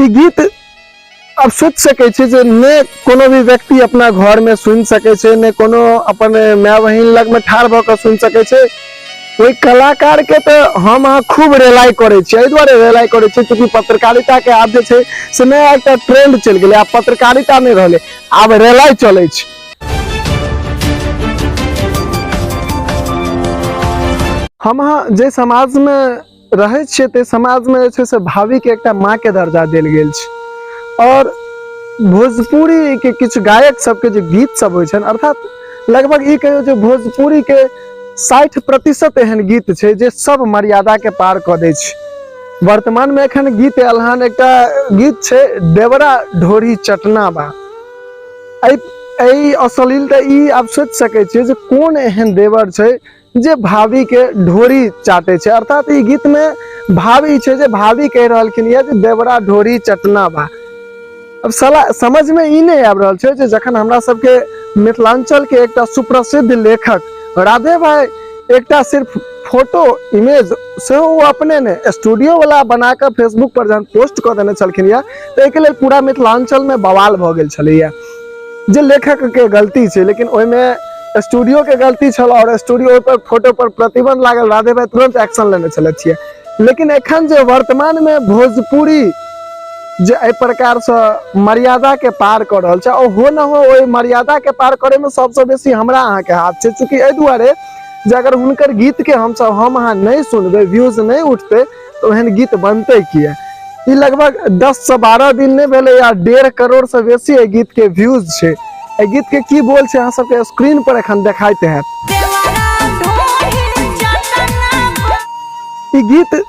ई गीत आब सोचि सकै छी जे नहि कोनो भी व्यक्ति अपना घरमे सुनि सकै छै, नहि कोनो अपन माय बहिन लगमे ठाढ़ भऽ कऽ सुनि सकै छै। ओहि कलाकारके तऽ हम अहाँ खूब रेलाइ करै छियै। एहि दुआरे रेलाइ करै छियै चूँकि पत्रकारिताके आब जे छै से नया एकटा ट्रेंड चलि गेलै। आब पत्रकारिता नहि रहलै, आब रेलाइ चलै छै। हम अहाँ जे समाजमे रहै छियै ताहि समाजमे जे छै से भाभीके एकटा माँके दर्जा देल गेल छै और भोजपुरीके किछु गायक सबके जे गीत सब होइ छनि, अर्थात लगभग ई कहियौ जे भोजपुरीके 60% एहन गीत छै जे सब मर्यादाके पार कऽ दै छै। वर्तमानमे एखन गीत आयल हन, एकटा गीत छै देवरा ढोरी चटना बा। एहि एहि अश्लील तऽ ई आब सोचि सकै छियै जे कोन एहन देवर छै जे भाभी के ढोरी चाटे छै। अर्थात ई गीत में भाभी छै जे भाभी कहि रहलखिन ये जे देवरा ढोरी चटना बा। अब साला समझ में ई नहीं आबि रहल छै जे जखन हमरा सबके मिथिलांचल के एकटा सुप्रसिद्ध लेखक राधे भाई एकटा सिर्फ फोटो इमेज सेहो ओ अपने ने स्टूडियो वाला बना कऽ फेसबुक पर जहन पोस्ट कऽ देने छलखिन ये तऽ एहिके लेल पूरा मिथिलांचल में बवाल भऽ गेल छलैया जे लेखक के गलती छै, लेकिन ओहिमे स्टूडियो के गलती छल और स्टूडियो पर फोटो पर प्रतिबंध लागल, राधे भाई तुरंत एक्शन लेने छलथि। लेकिन एखन जे वर्तमान में भोजपुरी जे एहि प्रकार से मर्यादा के पार कर रहल छै, और हो न हो ओहि मर्यादा के पार करे में सबसे बेसी हमरा अहाँ के हाथ छै। चूँकि एहि दुआरे जे अगर हुनकर गीत के हमसब हम अहाँ नहीं सुनबै, व्यूज नहीं उठते, तो ओहन गीत बनते किया। ई लगभग 10 से 12 दिन नहीं भेलै या 1.5 करोड़ से बेसी एहि गीत के व्यूज छै। एहि गीत के की बोल छै अहाँ सबके स्क्रीन पर एखन देखाइत हैत। ई गीत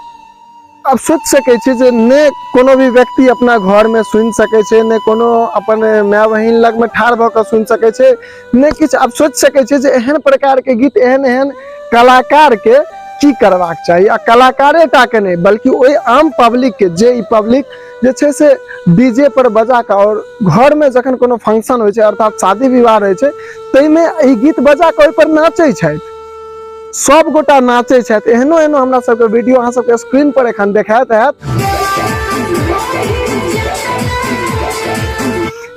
आब सोचि सकै छी जे नहि कोनो भी व्यक्ति अपना घरमे सुनि सकै छै, नहि कोनो अपन माय बहिन लगमे ठाढ़ भऽ कऽ सुनि सकै छै, नहि किछु। आब सोचि सकै छी जे एहन प्रकारके गीत एहन एहन कलाकारके की करबाक चाही। आ कलाकारे टाके नहि बल्कि ओहि आम पब्लिकके, जे ई पब्लिक जे छै से डीजे पर बजा कऽ और घरमे जखन कोनो फंक्शन होइ छै, अर्थात शादी विवाह रहै छै, ताहिमे ई गीत बजा कऽ ओहिपर नाचै छथि, सब गोटा नाचै छथि। एहनो एहनो हमरा सबके वीडियो अहाँ सबके स्क्रीन पर एखन देखाइत हैत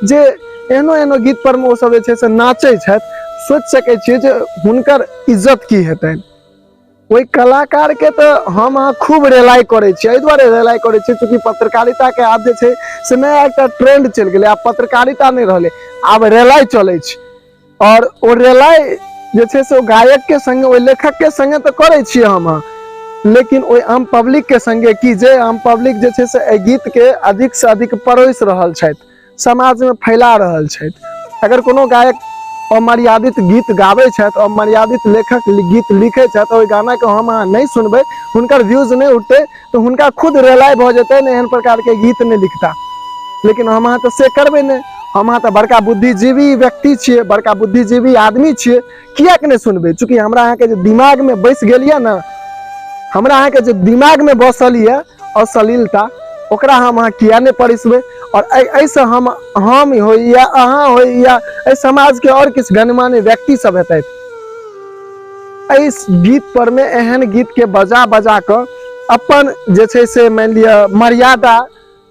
जे एहनो एहनो गीत पर मे ओ सब जे छै से नाचै छथि। सोचि सकै छियै जे हुनकर इज्जत की हेतनि। ओहि कलाकार के तऽ हम अहाँ खूब रेलाइ करै छियै। एहि दुआरे रेलाइ करै छियै चूँकि पत्रकारिता के आब जे छै से नया एकटा ट्रेंड चलि गेलै। आब पत्रकारिता नहि रहलै, आब रेलाइ चलै छै। और ओ रेलाइ जे छै से ओ गायक के संगे, ओहि लेखक के संगे तऽ करै छियै हम अहाँ, लेकिन ओहि आम पब्लिक के संगे की, जे आम पब्लिक जे छै से एहि गीत के अधिक से अधिक परोसि रहल छथि, समाज में फैला रहल छथि। अगर कोनो गायक अमर्यादित गीत गाबै छथि, अमर्यादित लेखक गीत लिखै छथि, ओहि गाना के हम अहाँ नहि सुनबै, हुनकर व्यूज नहि उठतै, तऽ हुनका खुद रेलाइ भऽ जेतै, एहन प्रकार के गीत नहि लिखता। लेकिन हम अहाँ तऽ से करबै नहि। हम अहाँ तऽ बड़का बुद्धिजीवी व्यक्ति छियै, बड़का बुद्धिजीवी आदमी छियै, किएक नहि सुनबै? चूँकि हमरा अहाँके जे दिमाग में बसि गेल यऽ ने, हमरा अहाँके जे दिमाग में बसल यऽ अश्लीलता, ओकरा हम अहाँ किया नहि परिसबै? और एहिसँ हम होइ या अहाँ होइ या एहि समाजके और किछु गणमान्य व्यक्ति सब हेतथि, एहि गीत पर मे एहन गीत के बजा बजा कऽ अपन जे छै से मानि लिअ मर्यादा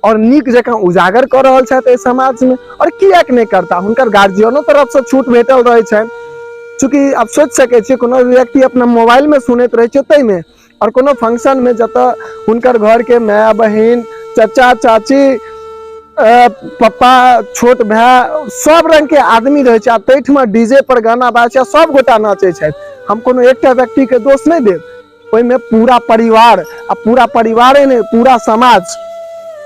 और नीक जकाँ उजागर कऽ रहल छथि एहि समाज में। और किएक नहि करता, हुनकर गार्जियनो तरफ से छूट भेटल रहै छनि। चूँकि आब सोचि सकै छियै कोनो व्यक्ति अपना मोबाइल में सुनैत रहै छै ताहिमे, और कोनो फंक्शन में जतऽ हुनकर घर के माय बहिन चाचा चाची पप्पा छोट भाय सब रंग के आदमी रहै छै, आ ताहिठमा डीजे पर गाना बाजै छै आ सब गोटा नाचै छथि। हम कोनो एकटा व्यक्ति के दोष नहि देब, ओहिमे पूरा परिवार, आ पूरा परिवारे नहि पूरा समाज,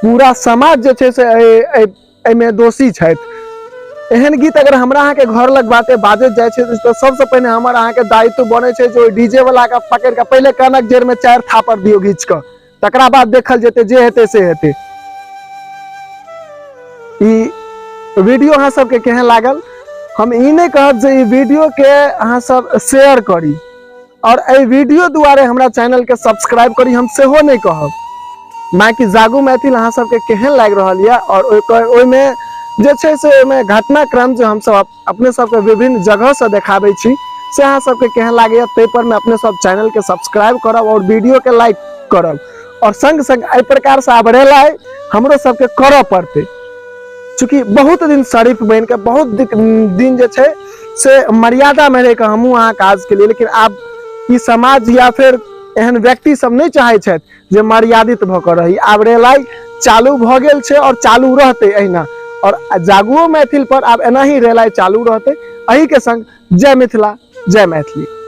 पूरा समाज जे छै से एहिमे दोषी छथि। एहन गीत अगर हमरा अहाँके घर लग बाटे बाजैत जाइ छै तऽ सबसँ पहिने हमर अहाँके दायित्व बनै छै जे ओहि डीजे वाला के पकड़ि कऽ पहिले कानक जड़ि मे 4 थापड़ दियौ घीच कऽ, तकरा बाद देखल जेतै जे हेतै से हेतै। ई वीडियो अहाँ सबके केहन लागल? हम ई नहि कहब जे ई वीडियो के अहाँ सब शेयर करी और एहि वीडियो दुआरे हमरा चैनल के सब्सक्राइब करी, हम सेहो नहि कहब। बाकी जागू मैथिल अहाँ सबके केहन लागि रहल यऽ और ओहिमे जे छै से ओहिमे घटनाक्रम जे हमसब अपने सबके विभिन्न जगह से देखाबै छी से अहाँ सबके केहन लागैया, ताहि पर मे अपने सब चैनल के सब्सक्राइब करब और वीडियो के लाइक करब। आओर संग संग एहि प्रकारसँ आब रेलाइ हमरो सबके करऽ पड़तै। चूँकि बहुत दिन शरीफ बनि कऽ बहुत दिन जे छै से मर्यादामे रहि कऽ हमहूँ अहाँ काज केलियै, लेकिन आब ई समाज या फेर एहन व्यक्ति सब नहि चाहै छथि जे मर्यादित भऽ कऽ रही। आब रेलाइ चालू भऽ गेल छै आओर चालू रहतै एहिना, आओर जागुओ मैथिल पर आब एना ही रेलाइ चालू रहतै। एहिके संग जय मिथिला, जय मैथिली।